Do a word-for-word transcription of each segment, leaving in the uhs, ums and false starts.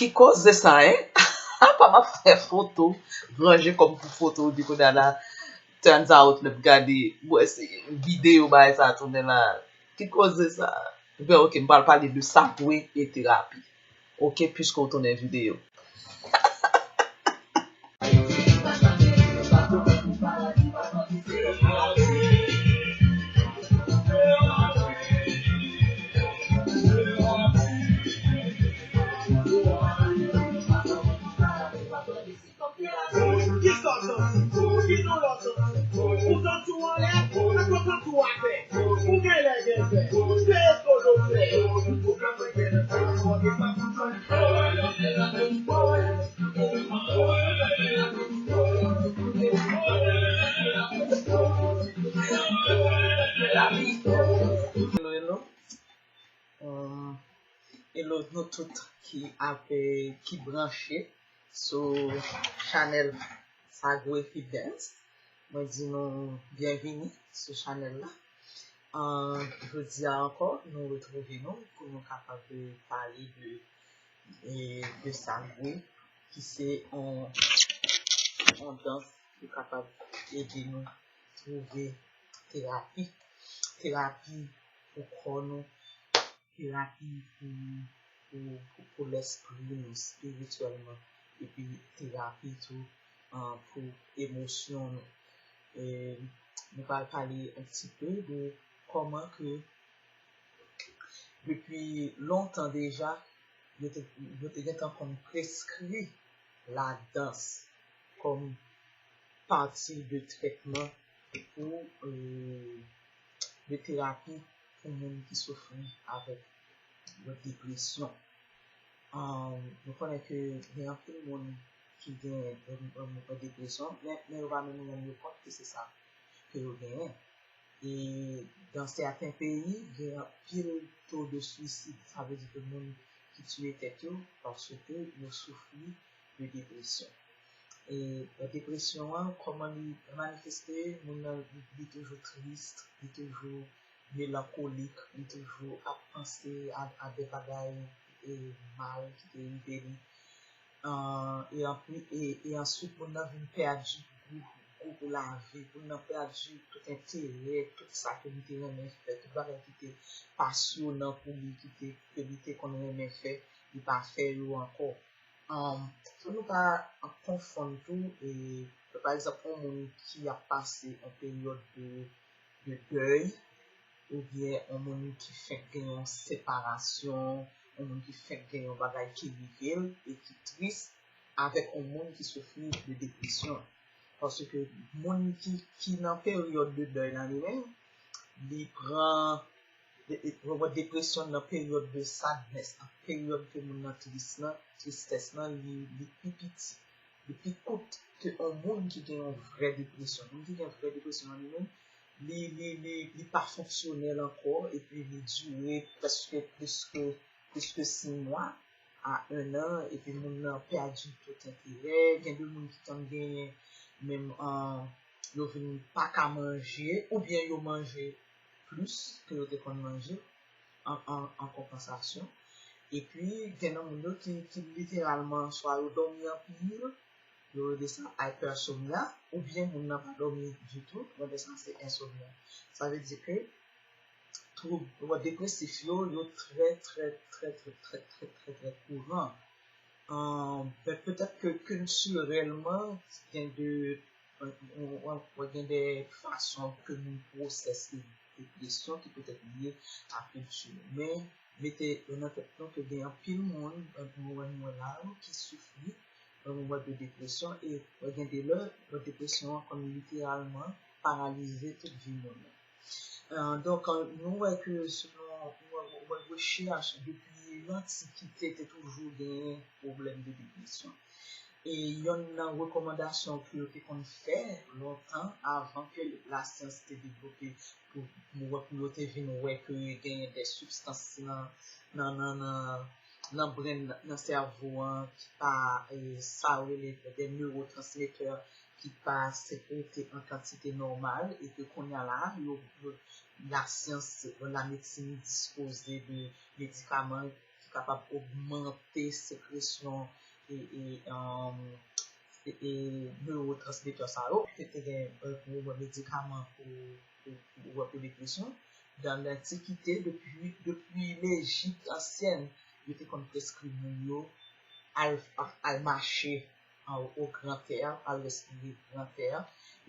Ki koze sa, en? Apa m ap fè foto, ranje kò m pou foto, epi kounye a la, turns out, lè m gade, m wè se videyo bagay sa a tounen la. Ki koze sa? Ebyen, oke, m pral pale de sa vre e terapi. Oke, piske w tounen videyo. Ki sa w santi? Ki doulè w santi? Ou santi w anlè? Èske w santi w atè? Ou genlè gen fè? Se esko w fè? Hello, hello. Um, hello nou tout ki ap, eh, ki branche sou chanèl Sagwe Fit Dance. Mwen di nou byenvini sou chanèl la. Uh, jodi a ankò, nou retwouve nou pou nou kapab, eh, pale de, eh, de Sagwe, ki se yon, yon dans ki kapab ede nou twouve terapi. Terapi pou kò nou, terapi pou, pou, pou, pou lespri nou, espirityèlman, epi terapi tou, ah, pou emosyon nou. E nou pral pale un petit peu de kòman ke depi lontan deja, yo te, yo te gentan konn preskri ladans kòm pati de trètman pou, eh, de terapi pou moun ki soufri avèk depresyon. Um, nou konnen ke gen anpil moun ki gen, um, um, depresyon, men, men yo pa menm rann yo kont ke se sa ke yo genyen. E dans sèten peyi, gen anpil to de swisid. Sa vle di ke moun ki tiye tèt yo paske yo soufri de depresyon. E depresyon an, kòman li manifeste, moun nan, li, li toujou tris, li toujou melankolik, li toujou ap panse a, a de bagay, e, mal ki te rive li. An, e anpli, e, e answit, moun nan vin pèdi gou, gou pou lavi, moun nan pèdi tout enterè, tout sa ke li te renmen fè, tout bagay ki te pasyonan pou li, ki te, ke li te konn renmen fè, li pa fè yo ankò. An, fò nou pa konfonn tou, e, pa egzanp, yon moun ki ap pase yon peryòd de, de dèy, oubyen yon moun ki fèk gen yon separasyon, yon moun ki fèk gen yon bagay ki rive l e ki tris, avèk yon moun ki soufri de depresyon. Paske moun ki, ki nan peryòd de dèy la, li menm, li pran, de, de, depresyon nan peryòd de sadness, nan peryòd ke moun nan tris nan, tristès nan, li, li pi piti, li pi kout ke yon moun ki gen yon vrè depresyon. Moun ki gen vrè depresyon an li menm, li, li, li, li pa fonksyonèl ankò, epi li dire prèske plis ke, plis ke sis mwa a en an, epi moun nan pèdi tout enterè. Gen de moun ki konn genyen menm, an, yo vin pa ka manje, oubyen yo manje plis ke yo te konn manje an, an, an konpansasyon. Epi, gen nan moun yo ki, ki literalman swa yo dòmi anpil, yo rele sa hypersomnia, oubyen moun nan pa dòmi ditou, yo rele sa se ensomnia. Sa vle di ke twoub depresif yo, yo trè, trè, trè, trè kouran. An, ben, petèt ke kiltirèlman, gen de, w, w, w, gen de fason ke moun pwosese depresyon ki petèt lye a kilti nou. Men, mete nan tèt nou ke gen anpil moun, nou wè, nou wè la yo, ki soufri, nou wè, de depresyon, e gen de lè, depresyon an konn literalman paralize tout vi moun nan. Euh, donk, euh, nou wè ke selon, nou wè, wè rechèch, depi lantikite te toujou genyen pwoblèm de depresyon. E yonn nan rekòmandasyon ke yo te konn fè lontan avan ke lasyans te devlope pou, pou, pou yo te vin wè ke genyen de sibstans nan, nan, nan, nan, nan brenn, nan sèvo an ki pa, e, sa yo rele de newotransmetè ki pa sekwote an kantite nòmal e ke kounye a la, yo, yo, lasyans, lamedsin dispoze de medikaman ki kapab ogmante sekresyon e, e, um, e, e newotransmetè sa yo. Yo te gen, euh, pou medikaman pou, pou, pou, pou depresyon. Nan lantikite, depi, depi Lejip ansyèn, yo te konn preskri moun yo al, al mache an, o gran tè, al respire gran tè.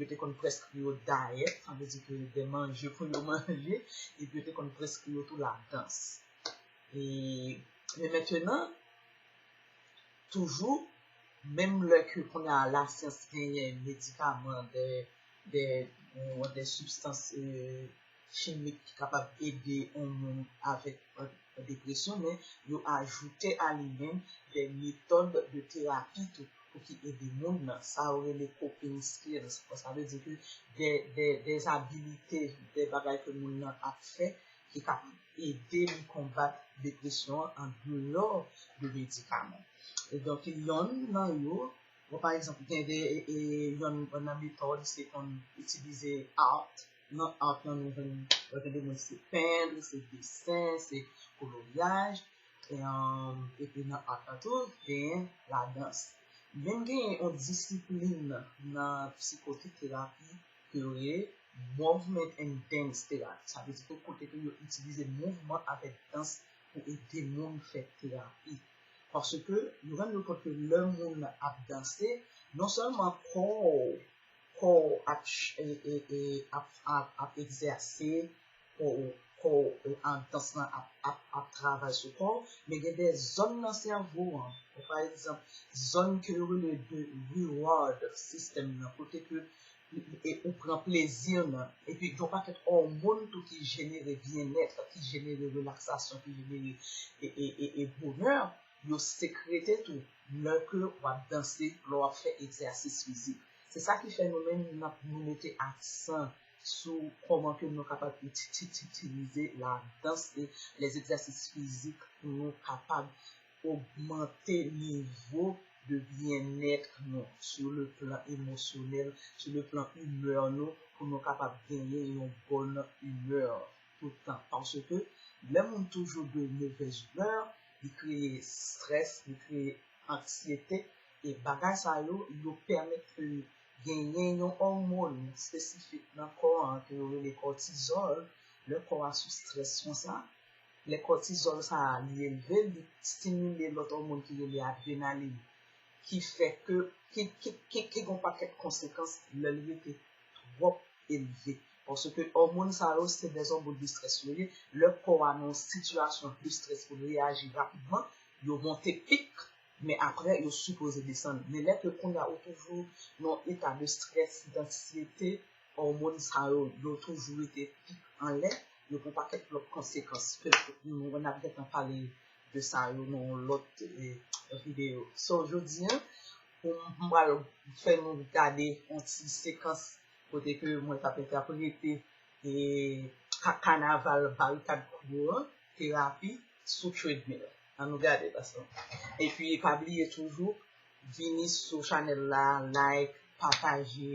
Yo te konn preskri yo dayèt, sa vle di ke de manje pou yo manje, epi yo te konn preskri yo tou ladans. E, men mentnan, toujou, menm lè ke kounye a lasyans genyen medikaman, de, de, de sibstans, euh, chimik ki kapab ede yon moun avèk, euh, depresyon, men yo ajoute a li menm de metòd de terapi tou pou ki ede moun nan. Sa yo rele coping skills. Sa vle di ke de, de, de abilite, de bagay ke moun nan ap fè ki kapab ede li konbat depresyon an andeyò de medikaman. E donk, yonn nan yo, bon, pa egzanp, gen de, e, e, yonn nan metòd, se konn itilize art. Nan art lan, nou jwenn, nou jwenn de moun se pent, se desen, se koloryaj, e, um, epi nan art lan tou, genyen ladans. Menm genyen yon disiplin nan psikoterapi ke yo rele movement and dance therapy. Sa vle di ke kote ke yo itilize mouvman avèk dans pou ede moun fè terapi. Paske yo rann yo kont ke lè moun ap danse, non sèlman kò w, kò w ap, ch- e, e, e, ap, ap, ap egzèse, kò w, kò w, e, an dans lan ap, ap, ap travay sou kò w, men gen de zòn nan sèvo an. Bon, pa egzanp, zòn ke yo rele de reward system nan, kote ke e, ou pran plezi nan. Epi, gen yon pakèt òmòn tou ki jenere byennèt, ki jenere relaksasyon, ki jenere e, e, e, e bonè, yo sekrete tou lè ke w ap danse, lè w ap fè egzèsis fizik. Se sa ki fè nou menm, n ap, nou mete aksan sou kòman ke nou kapab iti- iti- itilize ladans e lèzegzèsis fizik pou nou kapab ogmante nivo de byennèt nou, sou le plan emosyonèl, sou le plan imè nou, pou nou kapab genyen yon bòn imè tout tan. Paske lè moun toujou de movèz imè, li kreye strès, li kreye anksyete, e bagay sa yo, yo pèmèt ke genyen yon òmòn espesifik nan kò an ke yo rele kòtizòl. Lè kò a sou strès konsa, lè kòtizòl sa a li elve, li stimile lòt òmòn ki rele adrenalin, ki fè ke, ki, ki, ki, ki gen yon pakèt konsekans lè l rete twòp elve. Paske òmòn sa yo, se de òmòn de strès yo ye. Lè kò a nan yon sitiyasyon de strès pou l reyaji rapidman, yo monte pik, men apre, yo sipoze desann. Men lè ke kounye a ou toujou nan yon eta de strès, dansyete, òmòn sa yo, yo toujou rete pik anlè, yo pou pakèt lòt konsekans ke nou, n ap gentan pale de sa yo nan yon lòt, eh, videyo. So, jodi a, pou m, m pral fè nou gade yon ti sekans kote ke mwen t ap entèprete, eh, ka- kanaval Barikad Crew an, terapi sou treadmill. Ann nou gade, paske. Epi, pa bliye toujou, vini sou chanèl la, like, pataje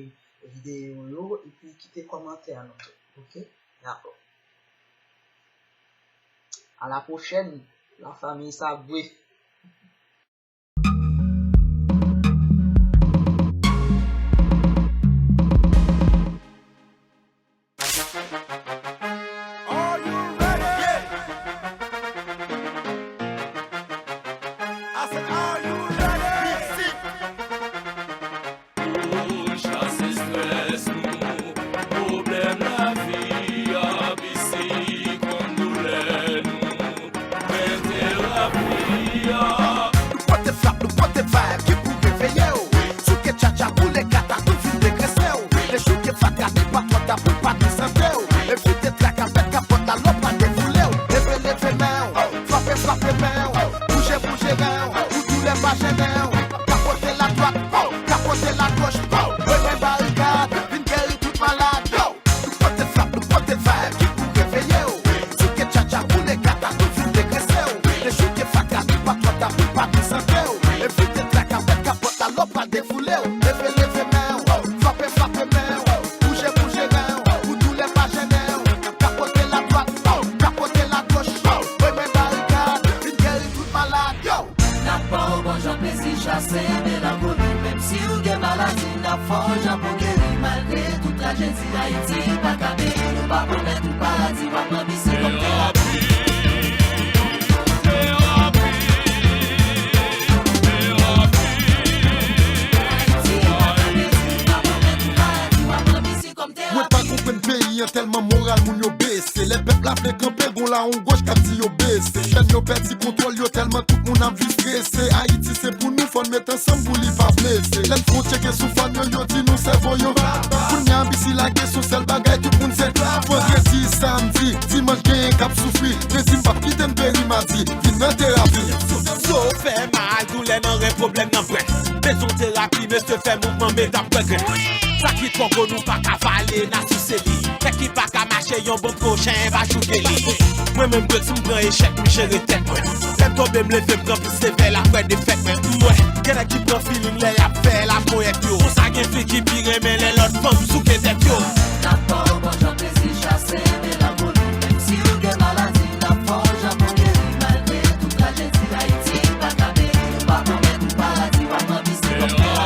videyo yo, epi kite kòmantè nou tou. Oke? Dakò. A la pwochèn, la famille Saboué. Are you ready? I said, are you ready? Pou n chase strès nou, pwoblèm lavi a, bisi kòm doulè nou, men terapi a. Nou pote frap, nou pote vibe ki pou reveye w. Souke tchatcha, boule kata, nou vin degrese w. Dechouke fatra, li pa twò ta pou pa nou sante w. Evite traka, pèt kapòt la, lò pa defoule w. Leve, leve men w, frape, frape men w. Bouje, bouje ren w, pou doulè pa jennen w. Kapote ladwat, kapote lagoch, renmen barikad, vin geri tout malad. Nou pote frap, nou pote vibe ki pou reveye w. Souke tchatcha, boule kata, nou vin degrese w. Dechouke fatra, li pa twò ta pou pa nou sante w. Evite traka, pèt kapòt la, lò pa defoule w. Leve, leve men w, frape, frape men w. Bouje, bouje ren w, pou doulè pa jennen w. Kapote ladwat, kapote lagoch, renmen barikad, vin geri tout N ap ba w bon jan plezi, chase melankoli. Menm si w gen maladi, n ap fè w jan pou geri. Malgre tout trajedi, Ayiti pa ka peri. Nou pa pwomèt ou paradi, w ap anbisi kòm terapi. Ayiti pa ka peri, nou pa pwomèt ou paradi, w ap anbisi kòm terapi. Mwen pa konprann peyi an, tèlman moral moun yo bese. Lè pèp la vle kanpe, gon lawon goch k ap di yo bese. Jèn yo pèdi kontwòl yo tèlman tout moun ap viv strese. Ayiti se pou nou, fò n met ansanm pou li pa blese. Lè n fè yon tcheke sou fàn yo, yo di nou sèvo yo. Kounye a, anbisi lage, se yon sèl bagay, tout moun se trap. Vandredi, samdi, dimanch, genyen k ap soufri. Redi m p ap kite n peri, madi, vin nan terapi. Zo fè mal, doulè nan ren, pwoblèm nan brèt. Bezwen terapi, mesye fè mouvman, met ap regrèt. Sa ki twò gwo nou pa ka vale, n a souse li. Tèt ki pa ka mache, yon bon pwochen va jouke li. Mwen menm, dwèt si m pran echèk, m jere tèt mwen. Lè m tonbe, m leve, m pran plis sevè, l ap wè defèt mwen. M wè, gen nèg ki pran feeling lè y ap fè laponyèt yo. Konsa gen fi ki pi renmen lè lòt fanm souke tèt yo. N ap ba w bon jan plezi, chase melankoli. Menm si w gen maladi, n ap fè w jan pou geri. Malgre tout trajedi, Ayiti pa ka peri. Nou pa pwomèt ou paradi, w ap anbisi kòm terapi. Ayiti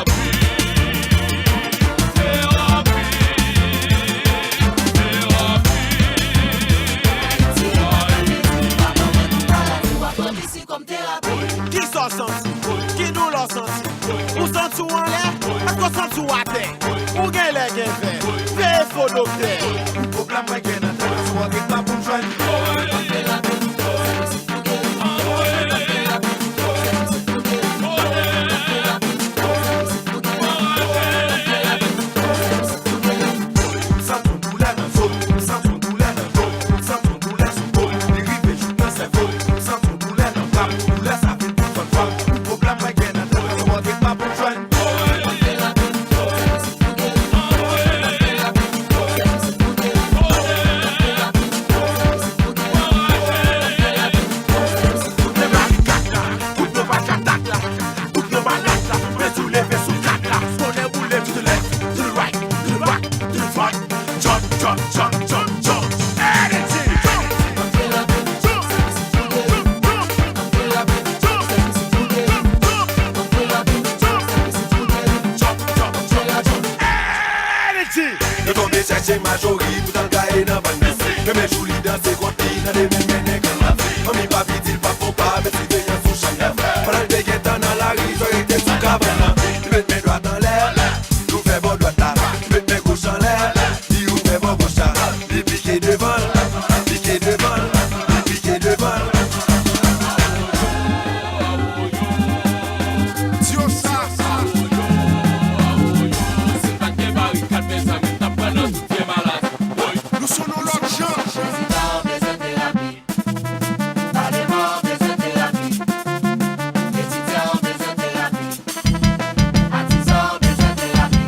pa ka peri, nou pa pwomèt ou paradi, w ap anbisi kòm terapi. Kisa w santi? Ki doulè w santi? Ou santi w anlè? Èske w santi w atè? Ou genlè gen vè? Veye fo doktè. Pwoblèm mwen gen nan tèt, si w antre pa pou m jwenn. M santi yon doulè nan zo, m santi yon doulè nan do, m santi yon doulè sou po, li rive jouk nan sèvo. M santi yon doulè nan bra m, doulè sa vin tout fòn fwa m. Pwoblèm mwen gen nan tèt, si w antre pa pou m jwenn. Kout nan barikat la, kout nan barikat la, kout nan barikat la, men tou leve sou kat la. Bonè boule, to the left, to the right, to the back, to the front. Jump, jump, jump, jump, jump. Energy. Jump, jump, jump, jump, jump. Yo tonbe chèche Majori pou t al gaye nan bann nan. Menm jou li danse kont li nan demen mennen kanmati. Manmi pa piti, l pa fon pa, met siveyans sou chanm nan. Pandan l te gentan nan lari, zòrèy te sou kabann nan. Li met men dwat anlè, li ouvè bò dwat la. Li met men goch anlè, li ouvè bò goch la. Li pike devan l, pike devan l, li pike devan l. Dyosa. Si pa t gen barikad, mezanmi, n t ap pran nan soutyen malad. Woy. Nou sou yon lòt jan. Prezidan bezwen terapi. Pale mò bezwen terapi. Etidyan bezwen terapi. Atizan bezwen terapi.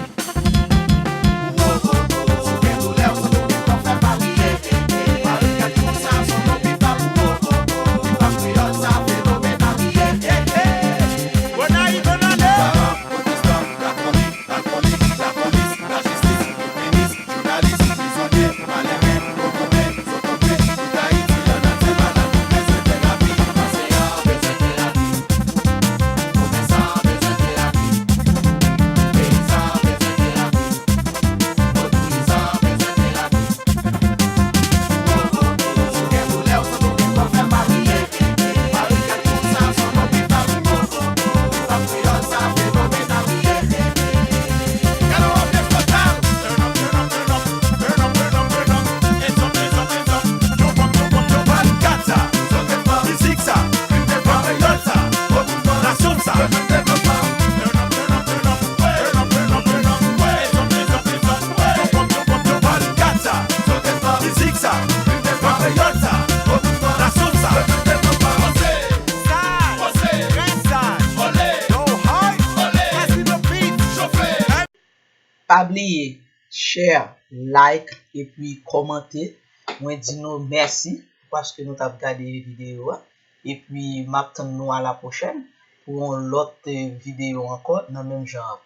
Pa bliye, share, like, epi kòmante. Mwen di nou mèsi paske nou t ap gade videyo a. Epi m ap tann nou a la pwochèn pou yon lòt, eh, videyo ankò nan menm jan an.